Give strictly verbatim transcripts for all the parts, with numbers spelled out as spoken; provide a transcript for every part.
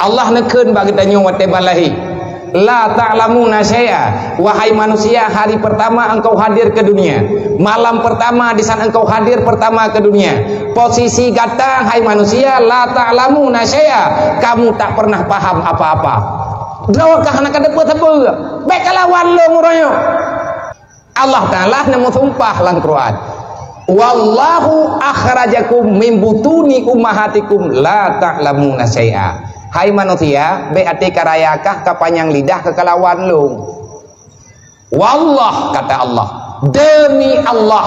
Allah neukheun bak geutanyoe watée ban lahé, "La ta'lamuna syai'a." Wahai manusia, hari pertama engkau hadir ke dunia, malam pertama di saat engkau hadir pertama ke dunia, posisi gata, hai manusia, "La ta'lamuna syai'a", kamu tak pernah paham apa-apa. Droe ka hana ka teupeu sapeue, bék kalawan lôn uroe nyoe. Allah Ta'ala neumeusumpah lam Quran, "Wallahu akhrajakum min butuni ummahatikum la ta'lamuna syai'a." Hai manusia, bék até ka raya kah, ka panyang lidah kah kalawan lôn. Wallah, kata Allah, demi Allah.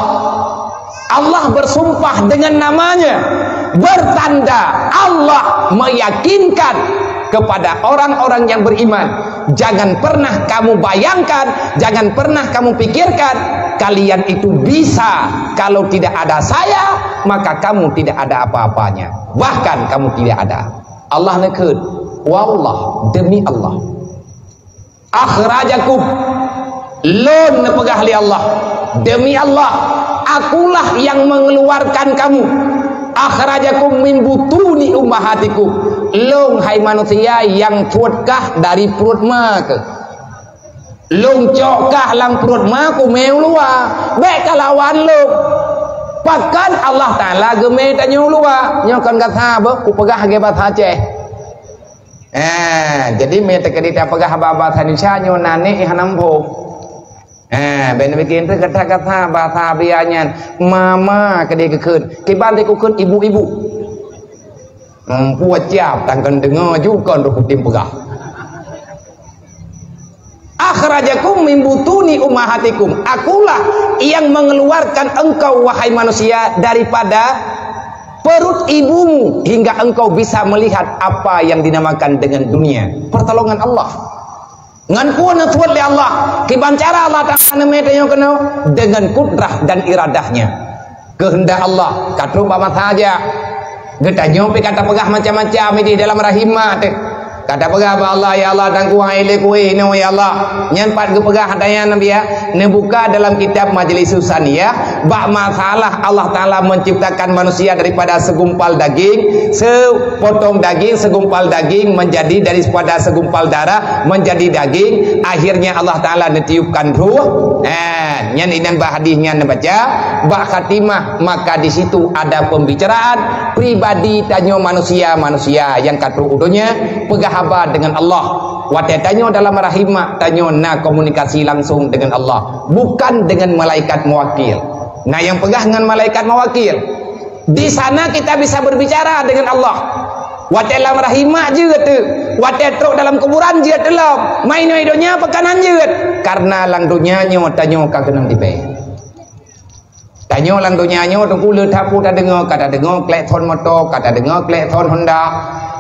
Allah bersumpah dengan namanya, bertanda Allah meyakinkan kepada orang-orang yang beriman. Jangan pernah kamu bayangkan, jangan pernah kamu pikirkan, kalian itu bisa, kalau tidak ada saya, maka kamu tidak ada apa-apanya. Bahkan kamu tidak ada. Allah neukheun, wallah, demi Allah. Akhrajakum, lôn neupeugah lé Allah, demi Allah, akulah yang mengeluarkan kamu. Akhrajakum min butuni ummahatikum. Lôn, hai manusia, nyang peuet kah dari pruet ma keuh. Lôn cok kah lam pruet ma keuh mé u luwa. Bék kalawan lôn. Pakon Allah Ta'ala geumé tanyoe u luwa? Nyoe kon gata beuh, kupeugah lagée basa Aceh. Eh, jadi mé teukeudi tapeugah haba-haba Indonesia nyoe nanek hana muphom. Eh, ben bikin tu kata-kata bahasa Abia nyan, mama keudi geukheun. Kiban teuh kukheun ibu-ibu. Hmm, puat siap tangkan deungoe ju kon roh kutim peugah. Akhrajakum min butuni ummahatikum. Akulah yang mengeluarkan engkau, wahai manusia, daripada perut ibumu hingga engkau bisa melihat apa yang dinamakan dengan dunia. Pertolongan Allah. Ngon peue neusuet lé Allah? Kiban cara Allah Ta'ala neumé tanyoe keunoe? Dengan kudrah dan iradahnya. Keuheundak Allah, ka trok bak masa ajak. Geutanyoe pih ka tapeugah macam-macam idéh dalam rahim mak teuh. Ka tapeugah bak Allah, "Ya Allah, tangkuah ilée kueh inoe, ya Allah." Nyan pat geupeugah ata nyan Nabi ya, neubuka dalam kitab Majlis Susaniyah, bak masalah Allah Ta'ala menciptakan manusia daripada segumpal daging, sepotong daging, segumpal daging menjadi daripada segumpal darah menjadi daging, akhirnya Allah Ta'ala neutiupkan ruh. Eh, nyan inan bak hadis nyan neubaca, bak khatimah, maka di situ ada pembicaraan pribadi tanyoe manusia-manusia nyang ka trok u donya peugah haba dengan Allah. Watée tanyoe dalam rahim mak, tanyoe na komunikasi langsung dengan Allah, bukan dengan malaikat mewakil. Na nyang peugah ngon malaikat mewakil. Di sana kita bisa berbicara dengan Allah. Watée lam rahim mak jeuet teuh, watée trok dalam kuburan jeuet teuh lom. Mai nyoe donya peukanan jeuet. Karena lam donya nyoe tanyoe ka keunong tibée. Tanyoe lam donya nyoe teungku le that peue tadeungoe, ka tadeungoe klakson moto, ka tadeungoe klakson Honda,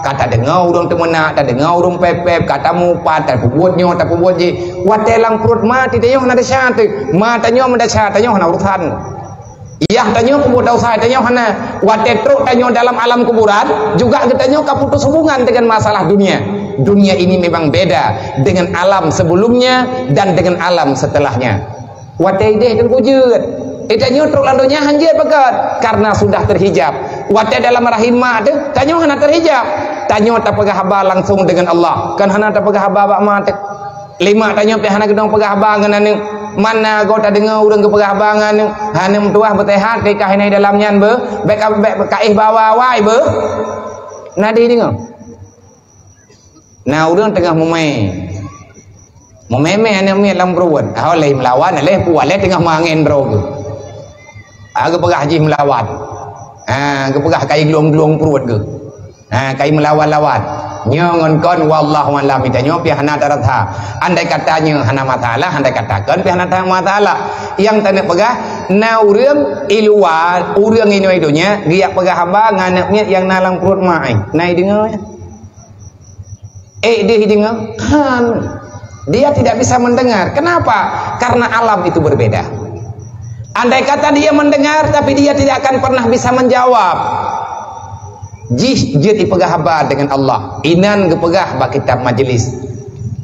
ka tadeungoe ureuëng teumeunak, tadeungoe ureuëng pép-pép, ka tamupat, tapeubuet nyoe, tapeubuet jih. Watée lam pruet ma teuh tanyoe hana desya teuh, ma tanyoe meudesya, tanyoe hana urusan. Yah tanyoe peubuet desya tanyoe hana. Watée trok tanyoe dalam alam kuburan, juga geutanyoe ka putus hubungan dengan masalah dunia. Dunia ini memang beda dengan alam sebelumnya dan dengan alam setelahnya. Watée idéh teungku jeuet. Eh, tanyoe trok lam donya han jeuet pakon? Karena sudah terhijab. Watée dalam rahim mak teuh, tanyoe hana terhijab. Tanyoe tapeugah haba langsung dengan Allah. Kan hana tapeugah haba bak ma teuh. Lé mak tanyoe pih hana geudong peugah haba ngon aneuk. Mana goe tadeungoe ureuëng geupeugah haba ngon aneuk. Aneuk meutuwah beuseuhat keu kah inai dalam nyan beuh. Bék ka, bék ka éh bawa awai beuh. Na deuh deungoe. Na ureuëng teungoh mumé. Mumé-mé aneuk miet lam pruet. Ah, lé meulawan, lé puah, lé teungoh meuangén droe geuh. Ah, geupeugah jih meulawan. Ah, geupeugah kai glong-glong pruet geuh. Ha, kai meulawan-lawan. Nyoe ngon kon, wallahu a'lam, tanyoe pih hana tarasa. Andai kata nyoe hana masalah, andai kata kon pih hana masalah. Nyang taneuk peugah, na ureuëng i luwa, ureuëng inoe donya, geujak peugah haba ngon aneuk miet nyang na lam pruet mak, eh. Na ideungoe? Eh, deuh ideungoe? Han. Dia tidak bisa mendengar. Kenapa? Karena alam itu berbeda. Andai kata dia mendengar, tapi dia tidak akan pernah bisa menjawab. Jih jeuet ipeugah haba dengan Allah. Inan geupeugah bak kitab majlis.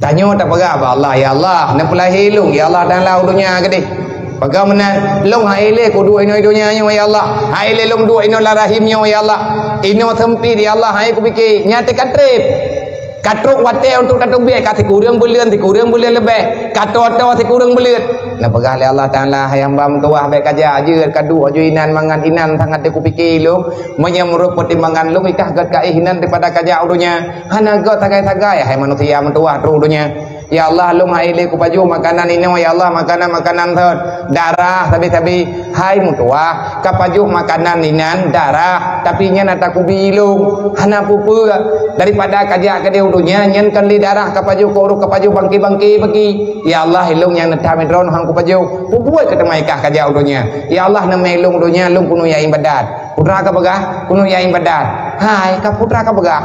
Tanyoe tapeugah bak Allah, "Ya Allah, neupeulahé lôn, ya Allah, dan lam donya keudeh." Peugah meunan, "Lôn hai lé kuduek inoe donya nyoe, ya Allah. Hai lé lôn duek inoe lam rahim nyoe, ya Allah. Inoe sempit, ya Allah, hai kupike, nyan teuka treb." Ka trok watèe untuk tateubiet, ka sikureueng buleuen, sikureueng buleuen leubeh, ka toe-toe sikureueng buleuen. Neupeugah lé Allah Taala, "Hai hamba meutuwah, bèk kajak jeuet, ka duek ju inan mangat inan sangat dikupike lôn. Meunyoe meunurot peutimbangan lôn, ikah gèt ka éh inan daripada kajak u donya. Hana gèt sagai-sagai, hai manusia meutuwah trok u donya." Ya Allah, lôn hai lé kupajoh makanan inoe, ya Allah, makanan-makanan thot, darah sabe-sabe. Hai meutuwah, kapajoh makanan inan darah, tapi nyan ata kubi lôn, hana peue-peue. Daripada kajak keudéh u donya, nyan kon lé darah kapajoh, keu ureueng kapajoh bangke-bangke bagi. Ya Allah, ilôn nyang neutam droe han kupajoh. Peubuet keu teuma ikah kajak u donya. Ya Allah, neumè lôn u donya, lôn keuneuk jak ibadat. Peue teuma kapeugah, keuneuk jak ibadat. Hai, ka peue teuma kapeugah.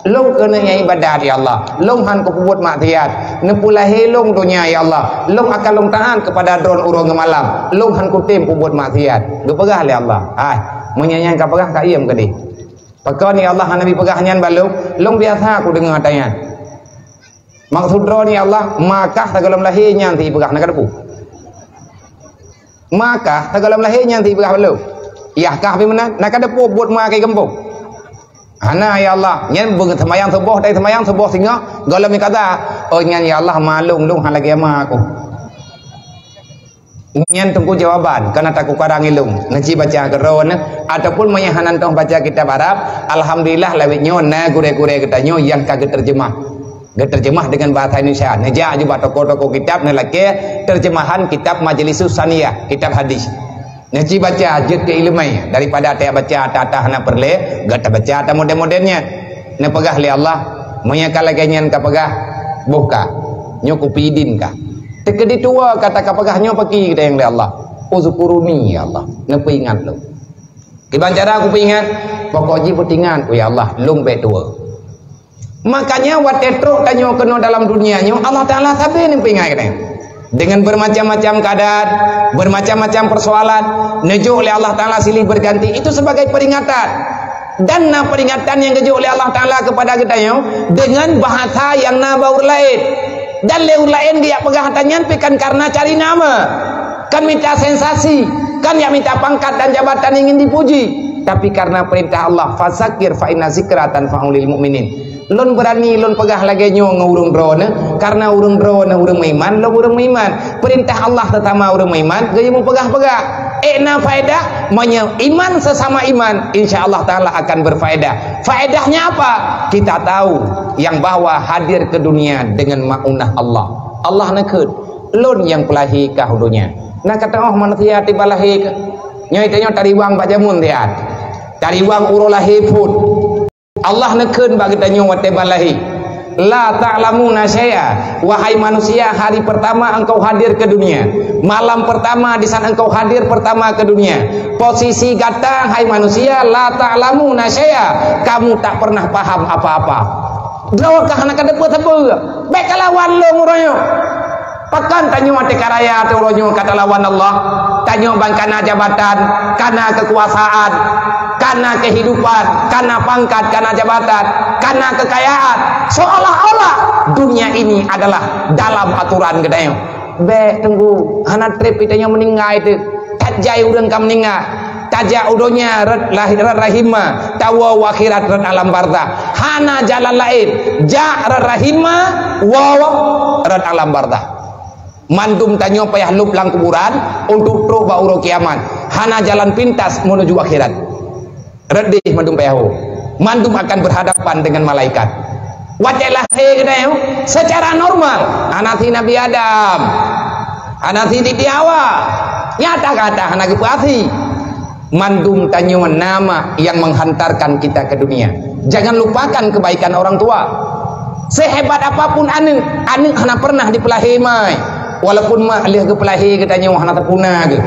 Lôn keuneuk nyang ibadat, ya Allah. Lôn han kupeubuet maksiat. Neupeulahé lôn donya, ya Allah. Lôn akan lôn taát keupada Droe uroe ngon malam. Lôn han kutem peubuet maksiat. Geupeugah lé Allah, "Hai, meunyoe nyan kapeugah, ka iem keudéh." Pakon, ya Allah, hana neupeugah nyan bak lôn? Lôn biasa kudeungoe ata nyan. Maksud Droe, ya Allah, ma kah sigohlom lahé nyan sipeugah, na kateupeu. Ma kah sigohlom lahé nyan sipeugah bak lôn. Yah kah pih meunan, na kateupeu buet ma keu gampông. Hana, ya Allah. Nyan beungoh seumayang suboh, tai seumayang suboh singoh, gohlom meukaza. Oh, nyan, ya Allah, ma lôn, lôn han lagèe ma kah. Nyan teungku jawaban, kana taku karang ilôn. Neuci baca keudroe, ataupun meunyoe hana teuh baca kitab Arab, alhamdulillah, lawét nyoe na gurèe-gurèe geutanyoe nyang ka geuteurjeumah. Geuteurjeumah deungon bahasa Indonesia. Neujak aju bak toko-toko kitab, neulakèe teurjeumahan kitab Majlisus Saniyah, kitab hadis. Neuci baca jeuet keu ileumèe, daripada tajak baca ata-ata hana peureulèe, gata baca ata modern-modern nyan. Neupeugah lé Allah, "Meunyoe ka lagèe nyan kapeugah, boh ka. Nyoe kupi idin kah." Teukeudi tuwo ka takapeugah nyoe paki geutanyoe lé Allah. "Uzkuruni, ya Allah. Neupeuingat lôn." Kiban cara kupeuingat, pokok jih beuteuingat, "Oh ya Allah, lôn bèk tuwo." Makanya watèe trok tanyoe keunoe dalam dunia nyoe, Allah Taala sabe neupeuingat geutanyoe. Dengan bermacam-macam keadaan, bermacam-macam persoalan, neujok lé Allah Taala silih berganti, itu sebagai peringatan. Dan na peringatan nyang geujok lé Allah Taala keupada geutanyoe dengan bahasa nyang na bak ureueng laén. Dan lé ureueng laén geujak peugah ata nyan pih kan karena cari nama, kan mita sensasi, kan jak mita pangkat dan jabatan ingin dipuji. Tapi karena perintah Allah, "Fadzakir fa inna dzikra tanfa'ul mu'minin." Lôn beurani lôn peugah lagèe nyoe ngon ureueng droeneuh, karena ureueng droeneuh ureueng meuiman, lôn ureueng meuiman. Peurintah Allah teutama ureueng meuiman, geuyue meupeugah-peugah. Ék na faedah, meunyoe iman sesama iman, insya Allah Taala akan berfaedah. Faedahnya apa? Kita tahu yang bahwa hadir ke dunia dengan maunah Allah. Allah neukheun, "Lôn nyang peulahé kah u donya." Na kateu'oh manusia tiba lahé kah? Nyoe tanyoe tariwang bak jameun siat. Tariwang uroe lahé phon. Allah neukheun bak geutanyoe watèe ban lahé, "La ta'lamuna syai'a." Wahai manusia, hari pertama engkau hadir ke dunia, malam pertama di saat engkau hadir pertama ke dunia, posisi gata, hai manusia, "La ta'lamuna syai'a." Kamu tak pernah paham apa-apa. Droe kah hana kateupeu sapeue, bèk kalawan lôn uroe nyoe. Pakon tanyoe até karaya teuh uroe nyoe ka talawan Allah? Tanyoe ban kana jabatan, kana keukuasaan, kana keuhidupan, kana pangkat, kana jabatan, kana keukayaan. Seolah-olah dunia ini adalah dalam aturan geutanyoe. Bèk teungku, hana trép geutanyoe meuninggai teuh. That jai ureueng ka meuninggai. Tajak u donya rot lahé, rot rahim ma, tawoe u akhirat rot alam barzakh. Hana jalan laén. Jak rot rahim ma, woe rot alam barzakh. Mandum tanyoe payah lôb lam kuburan untuk trok bak uroe kiamat. Hana jalan pintas menuju akhirat. Rot deh mandum payah ho. Mandum akan berhadapan dengan malaikat. Watèe lahé geutanyoe, secara normal, hana si Nabi Adam, hana si Siti Hawa, nyata gata hana geupeuasi. Mandum tanyoe nama yang menghantarkan kita ke dunia. Jangan lupakan kebaikan orang tua. Sehebat apapun aneuk, aneuk hana pernah dipeulahé mai. Walaupun mak lheueh geupeulahé geutanyoe hana tapuna geuh.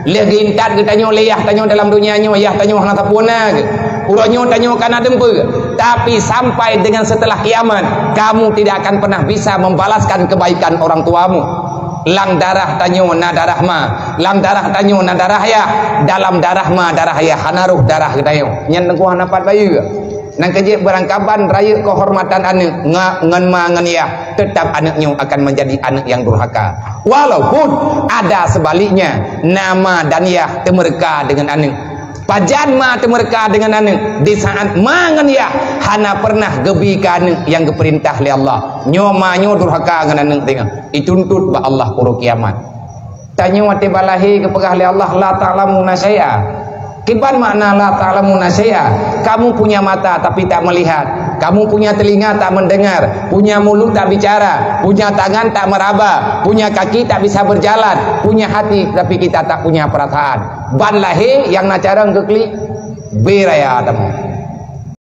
Lheueh geuintat geutanyoe lé yah tanyoe dalam donya nyoe, yah tanyoe hana tapuna geuh. Uroe nyoe tanyoe kana deumpeu, tapi sampai dengan setelah kiamat, kamu tidak akan pernah bisa membalaskan kebaikan orang tuamu. Lam darah tanyoe na darah ma, lam darah tanyoe na darah yah, dalam darah ma darah yah, hana roh darah geutanyoe. Nyan teungku hana pat bayeue. Nyang keujeuet beurangkaban rayeuk keuhormatan aneuk nga-, ngon ma ngon yah, teutap aneuk nyoe akan menjadi aneuk nyang durhaka. Walaupun ada sebaliknya, na ma dan yah teumeureuka deungon aneuk. Pajan ma teumeureuka deungon aneuk, di saat ma ngon yah hana pernah geubi keu aneuk nyang geupeurintah lé Allah. Nyoe ma nyoe durhaka ngon aneuk teungoh, ituntut bak Allah uroe kiamat. Tanyoe watée ba lahé geupeugah lé Allah, "La ta'lamuna syai'a." Kiban makna "la ta'lamuna syai'a"? Kamu punya mata tapi tak melihat, kamu punya telinga tak mendengar, punya mulut tak bicara, punya tangan tak meraba, punya kaki tak bisa berjalan, punya hati tapi kita tak punya perasaan. Ban lahé nyang na carông geuklik, beu raya tamong.